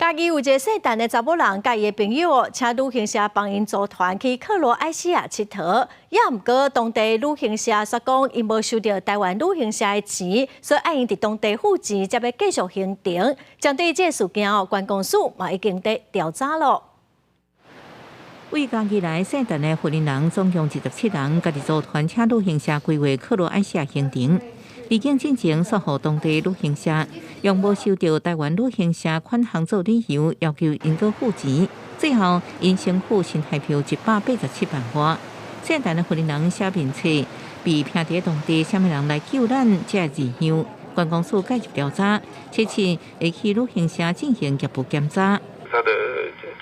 嘉義有一个姓陳的查某人，佮伊的朋友哦，請旅行社幫𪜶組團去克羅埃西亞𨑨迌。也毋過當地旅行社煞講，𪜶無收著台灣旅行社的錢，所以愛𪜶佇當地付錢，才欲繼續行程。針對這个事件哦，觀光署嘛已經佇調查囉。為嘉義來姓陳的雲林人，總共27人，家己組團請旅行社規劃克羅埃西亞行程。離境進前，煞予當地旅行社用無收著台灣旅行社款項做理由，要求𪜶閣付錢。最後，𪜶先付新台票187萬外。姓陳的雲林人寫面冊，被騙佇當地，啥物人來救咱？這個異樣。觀光署介入調查，這次會去旅行社進行業務檢查。他的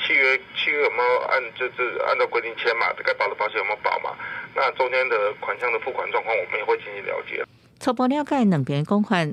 契約有沒有按就是按照規定簽嘛？該保的保險有沒有保嘛？那中間的款項的付款狀況，我們也會進行了解。初步了解兩邊講法，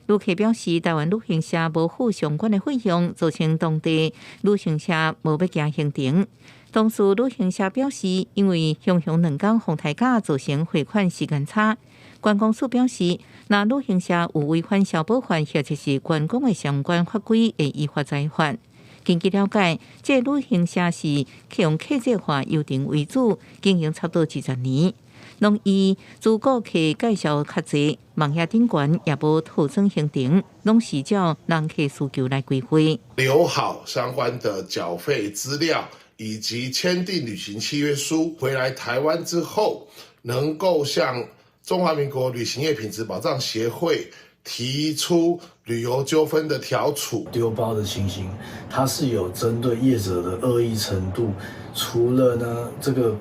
旅客表示，台灣旅行社無付相關的費用，造成當地旅行社無欲行行程。同時，旅行社表示，因為雄雄2工風颱假造成匯款時間差。觀光署表示，若旅行社有違反消保法或者是觀光的相關法規，會依法裁罰。根據了解，這個旅行社是用客製化遊程為主，經營差不多20年，攏以租顧客介紹較濟，網頁頂懸也無套裝行程，攏是照人客需求來規劃。留好相關的繳費資料以及簽訂旅行契約書，回來台灣之後，能夠向中華民國旅行業品質保障協會提出旅遊糾紛的調處。丟包的情形，它是有針對業者的惡意程度，除了呢這個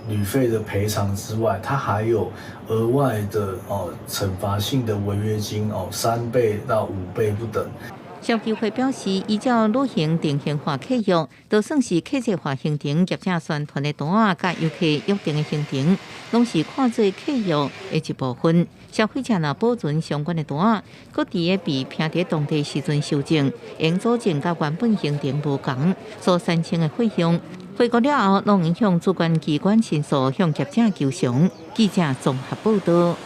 旅費的賠償之外，它還有額外的哦懲罰性的違約金哦3倍到5倍不等。消基會表示，依照旅行定型化契約，就算是客製化行程，業者宣傳的單仔佮遊客約定的行程，攏是看做契約的一部分。消費者若保存相關的單仔，閣佇咧被騙佇當地時陣收證，會佐證佮原本行程無仝所產生的費用，回國了後，攏會向主管機關申訴，向業者求償。記者綜合報道。